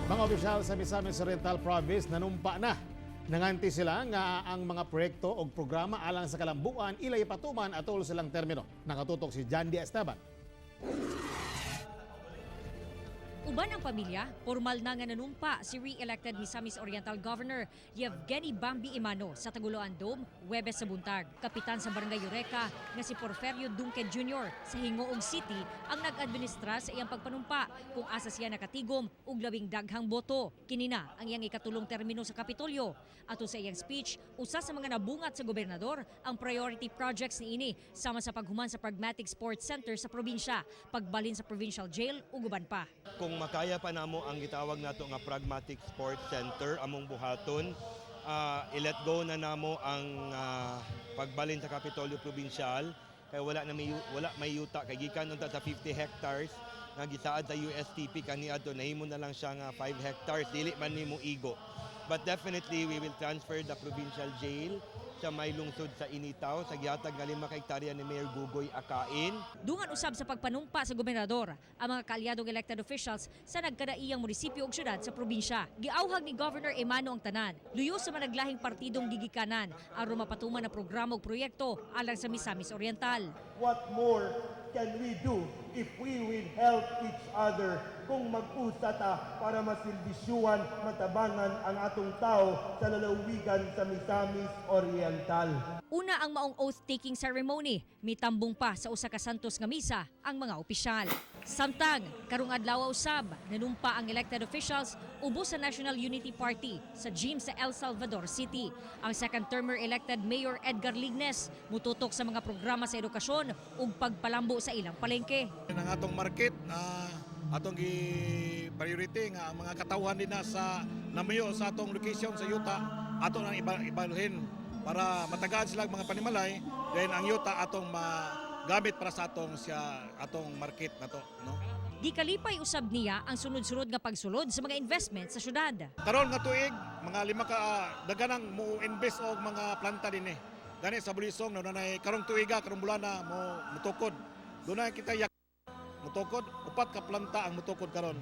Mga opisyal sa Misamis Oriental Province nanumpa na. Nanganti sila nga ang mga proyekto o programa alang sa kalambuan ilay patuman atol silang termino. Nakatutok si Jandy Esteban. Uban ang pamilya, formal na nga nanumpa si re-elected Misamis Oriental Governor Yevgeny Bambi Emano sa Tagoloan Dome, Webes sa buntag. Kapitan sa Barangay Eureka nga si Porferio Dunque Jr. sa Gingoog City ang nag-administra sa iyang pagpanumpa kung asa siya nakatigom og labing daghang boto. Kini na ang iyang ikatulong termino sa Kapitolyo. Ato sa iyang speech, usa sa mga nabungat sa gobernador ang priority projects niini sama sa paghuman sa Pragmatic Sports Center sa probinsya, pagbalin sa provincial jail ug uban pa. Kung makaya pa namo ang gitawag nato nga Pragmatic Sports Center among buhaton, i-let go na namo ang pagbalin sa Kapitolyo Provincial kay wala na may wala may yuta kay gikan unta sa 50 hectares nga gisaad sa USTP kaniadto, nahimo na lang siya nga 5 hectares, dili man nimo igo. But definitely we will transfer the provincial jail sa may lungsod sa Initao sa gihatag nga 5 ka hektarya ni Mayor Gugoy Acain. Dungan usab sa pagpanumpa sa gobernador ang mga kaalyadong elected officials sa nagkadaiyang munisipyo ug syudad sa probinsya. Giawhag ni Governor Emano ang tanan, luyo sa managlahing partidong gigikanan aron mapatuman ang programa ug proyekto alang sa Misamis Oriental. What more can we do if we will help each other kung mag-usa ta para masilbisyuan, matabangan ang atong tao sa lalawigan sa Misamis Oriental? Una ang maong oath-taking ceremony, mitambong pa sa usa ka santos nga misa ang mga opisyal. Samtang, karong adlaw usab, nanumpa ang elected officials ubos sa National Unity Party sa gym sa El Salvador City. Ang second termer elected Mayor Edgar Lignes mututok sa mga programa sa edukasyon ug pagpalambo sa ilang palengke. Ang atong market, atong gi priority nga ang mga katawhan din na sa namuyo sa atong location sa yuta, ato nang ibalhin para matagaan sila ang mga panimalay, then ang yuta atong magamit para sa atong siya atong market na to, no? Gikalipay usab niya ang sunod-sunod nga pagsulod sa mga investment sa syudad. Karon nga tuig, mga lima ka daganang mo invest og mga planta dinhi. Gani sa Bulisong na nay karong tuiga, karong bulana mo mutukod. Dunay kita yak mutukod, upat ka planta ang mutukod karon.